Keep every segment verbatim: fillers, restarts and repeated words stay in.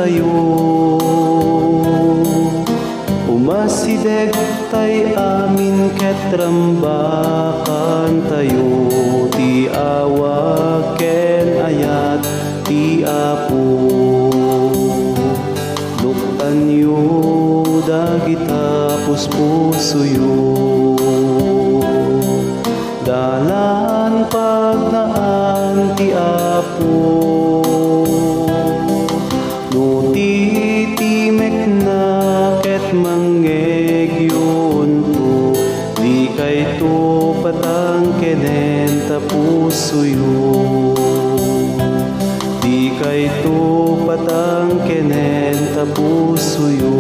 tayo. Umasideg tay amin ket rambakantayo ti awag ken ayat ti Apo. Luktanyo dagita puspusoyo. Dalan pagnaan ti Apo. No titimekna ket mangegyonto, dikayto patangkenen ta pusoyo. Dikayto patangkenen ta pusoyo.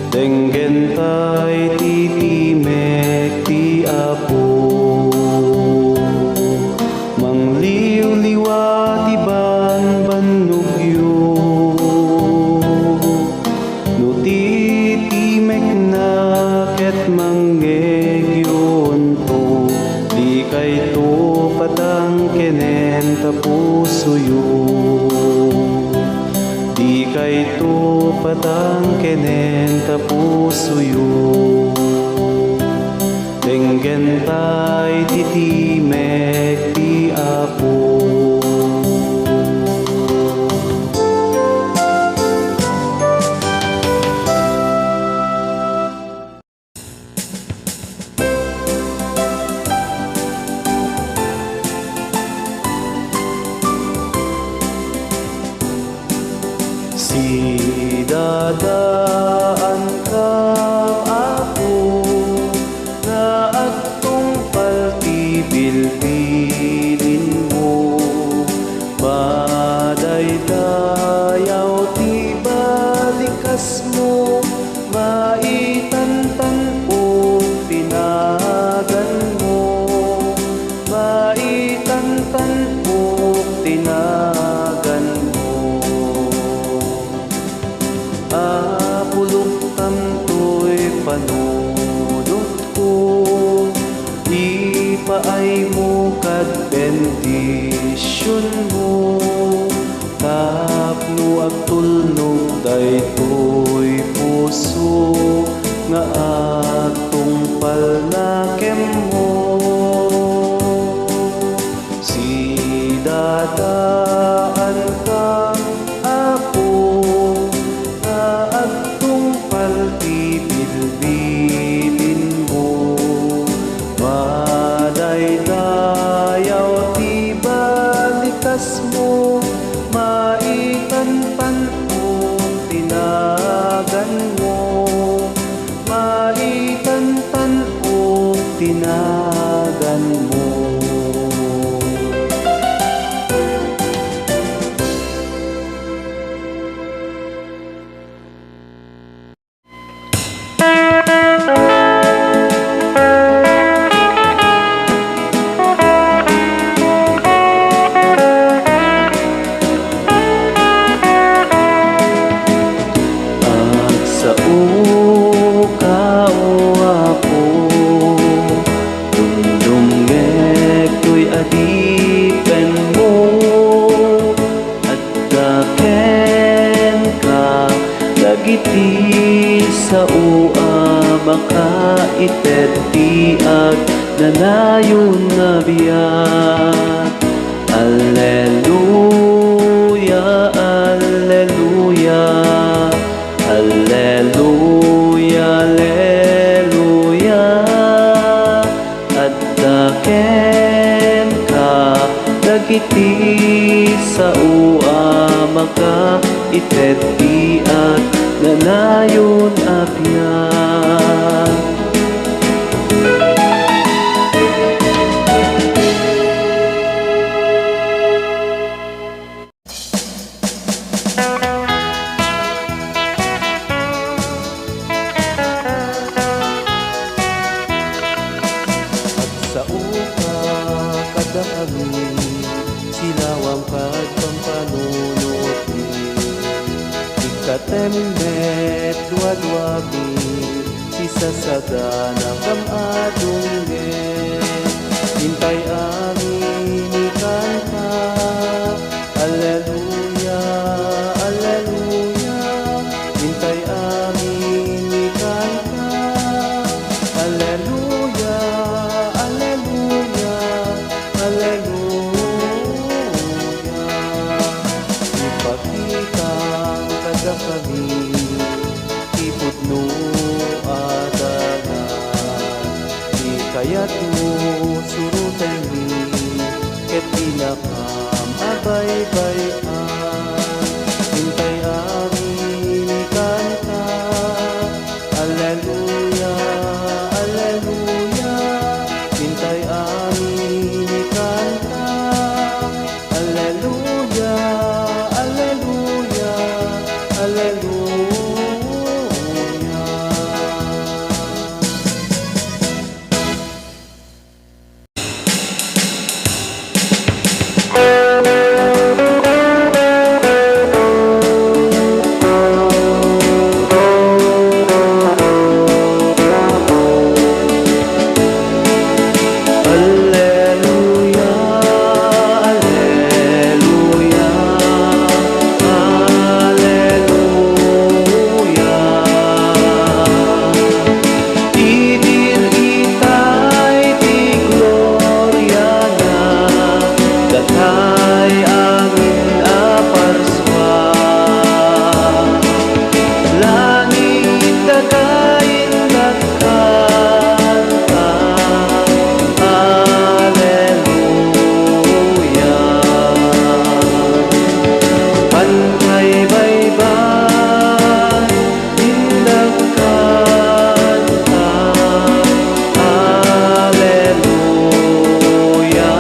Denggenta iti timek ti Apo. Mangliwliwa ti banbannogyo. No titimekna ket mangegiunto, dikayto patangkenen ta pusoyo. Dikayto patangkenen ta pusoyo. Denggenta iti timek ti Apo. Sidadaankam, Apo, nga agtungpal ti bilbilinmo. Madaydayaw ti balikasmo, maitantan-ok ti naganmo. Maitantan-ok ti naganmo. Apo, luktam toy panunotko, ipaaymo kad bendisionmo, tapno agtulnog daytoy puso nga agtungpalna kenmo. Sidadaankam, Apo, nga agtungpal ti bilbilinmo. Madaydayaw ti balikasmo, maitantan-ok ti naganmo. Maitantan-ok ti naganmo. Agsaoka, O Apo, dumdumngek toy adipenmo. Adda kenka dagiti sao a makaited ti agnanayon a biag. Alleluia, alleluia, alleluia, alleluia. Adda kenka dagiti sao a makaited ti agnanayon a biag. Agsaoka kadakami, silawam kad pampanunotmi. Ikkatem met duaduami, sisasadanakam a dumngeg. Intay amin ikanta, Alleluia, Kayatmo, surotenmi, ket dinakam a baybay-an. Intay amin ikanta, Alleluia, Alleluia. Intay amin ikanta, Alleluia, Alleluia, Alleluia. Alleluia, alleluia, alleluia. Idi itay ti gloriana, datay amin a parsua. Langit daga innak kanta, Alleluia. Panpaybaybay, innak kanta, Alleluia.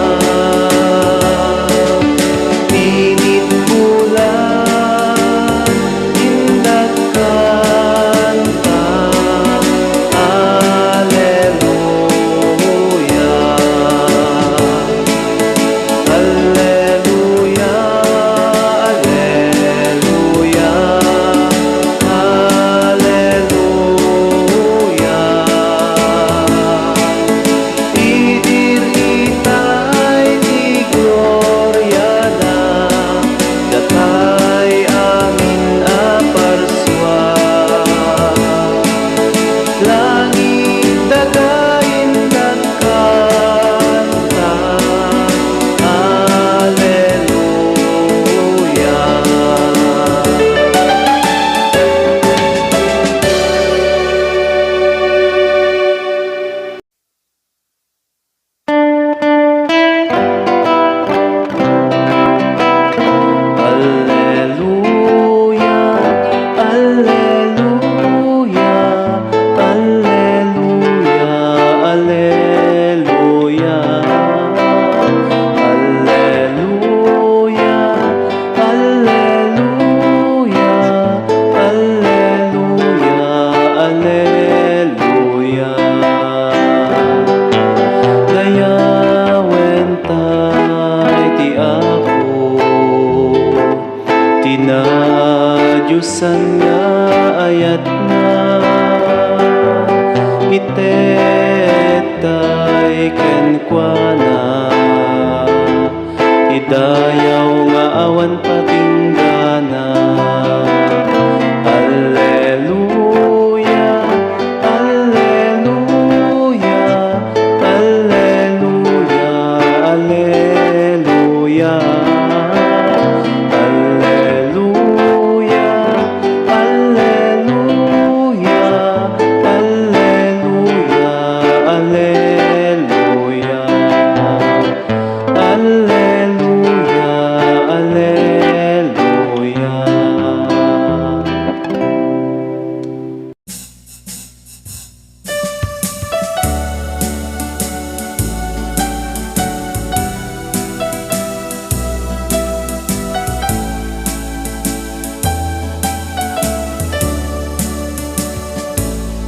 Init bulan, innak kanta, Alleluia. Alleluia, alleluia, alleluia. Idi itay ti gloriana, datay amin a parsua. Langit daga innak kanta, Alleluia. Alleluia, alleluia, alleluia, alleluia. Alleluia, alleluia, alleluia, alleluia. Dayawentay ti Apo, ti nadiosan nga ayatna, itettay kenkuana ti dayaw nga awan patinggana. Alleluia, alleluia, alleluia, alleluia. Alleluia, alleluia, alleluia, alleluia. Alleluia, alleluia.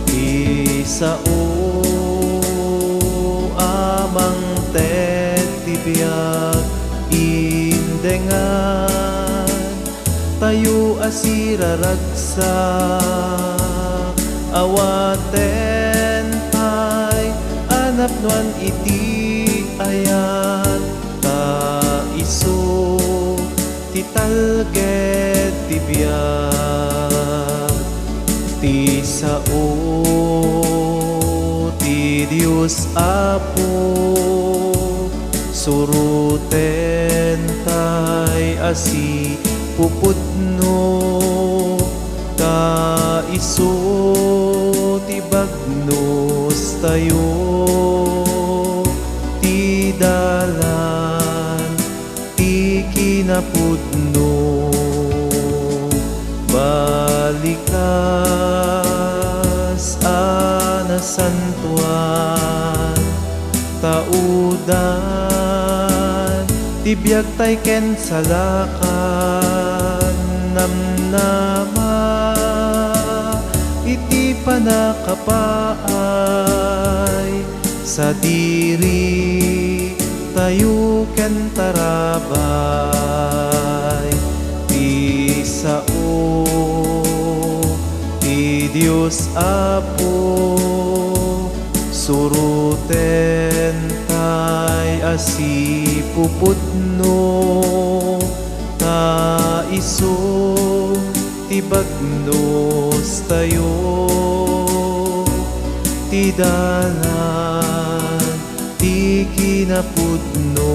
Ti sao a mangted ti biag, indengan tayo a siraragsak, awaten pay a napnoan iti ayat, ta isu ti talged ti biag. Ti sao ti Dios Apo, suroten tay a sipupudno, ta isu ti bagnos tayo. pudno, balikas a nasantoan, taudan ti biagtay ken salakan, namnama iti pannakapaay, sadiri tayo ken tarabay ti sao ti Dios Apo, suroten tay a sipupudno, ta isu ti bagnos tayo, ti dalan ti kinapudno.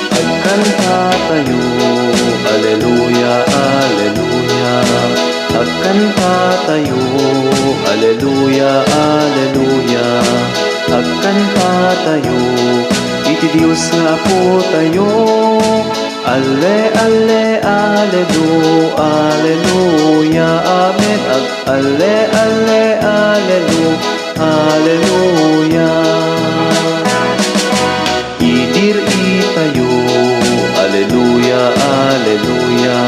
Agkanta tayo, aleluya, aleluya. Agkanta tayo, aleluya, aleluya. Agkanta tayo, iti Dios nga Apo tayo. Alle, alle, alelu, aleluya, amen. Ag-, alle, alle, alelu, aleluya. Idir itayo, aleluya, aleluya.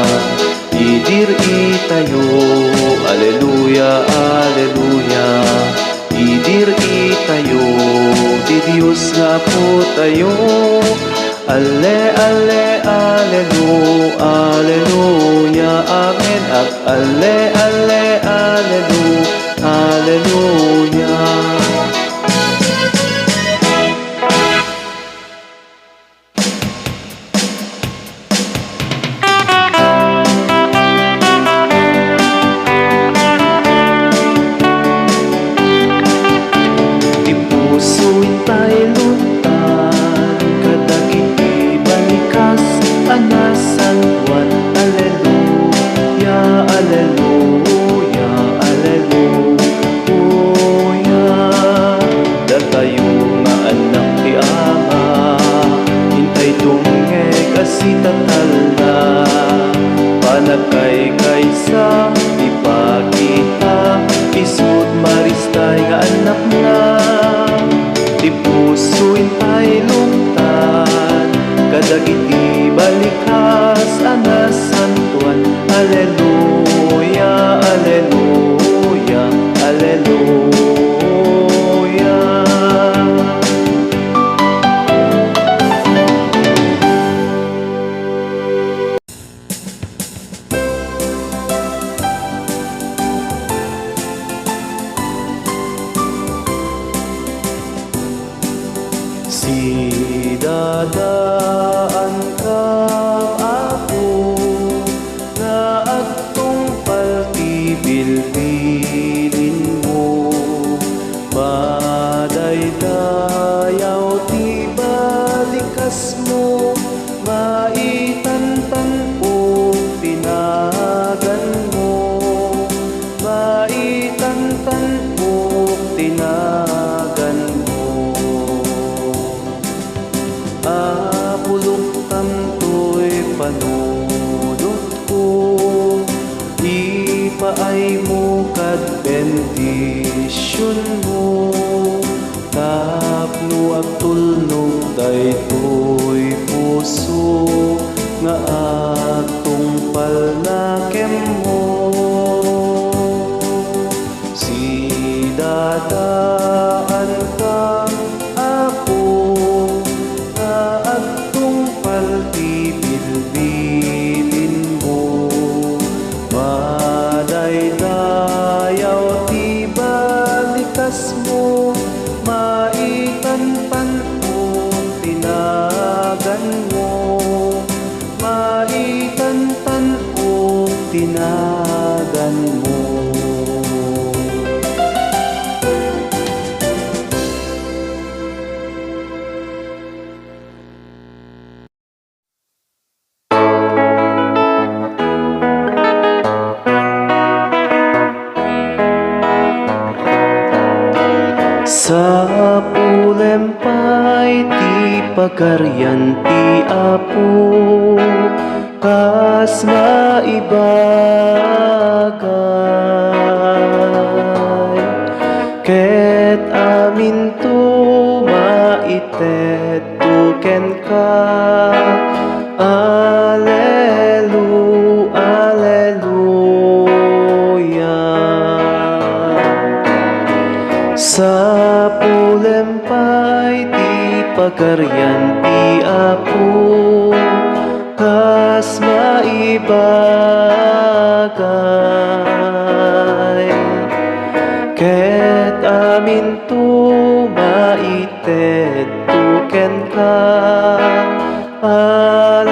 Idir itayo, aleluya, aleluya. Idir itayo, ti Dios nga Apo tayo. Alle, alle, alelu, aleluya, amen. Ag-, alle, alle, alelu, aleluya. Ti puso intay lugtan kadagiti balikas a nasantoan. Aleluya, aleluya, aleluya. Datayo nga annak ti Ama, intay dumngeg a sitatalna. Panagkaykaysa ipakita, isut' maristay nga annakna. Ti puso intay lugtan kadagiti balikas a nasantoan. Aleluya, aleluya, aleluya. Sidadaanka, Apo, nga agtungpal ti bilbilinmo. Madaydayaw ti balikasmo, maitantan-ok ti naganmo, maitantan-ok ti naganmo. Apo, luktam toy panunotko, ipaaymo kad bendisionmo. Tapno agtulnog daytoy puso nga agtungpalna kenmo. Sidadaanka, Apo, nga agtungpal ti bilbilinmo. Madaydayaw ti balikasmo, maitantan-ok ti naganmo, maitantan-ok ti naganmo. Ti pagarian ti Apo, kas maibagay, ket aminto maitedto kenka. Alelu-, Aleluya. Sapulem pay ti pagarian ti Apo, kas maibagay, ket aminto maitedto kenka. Alelu-,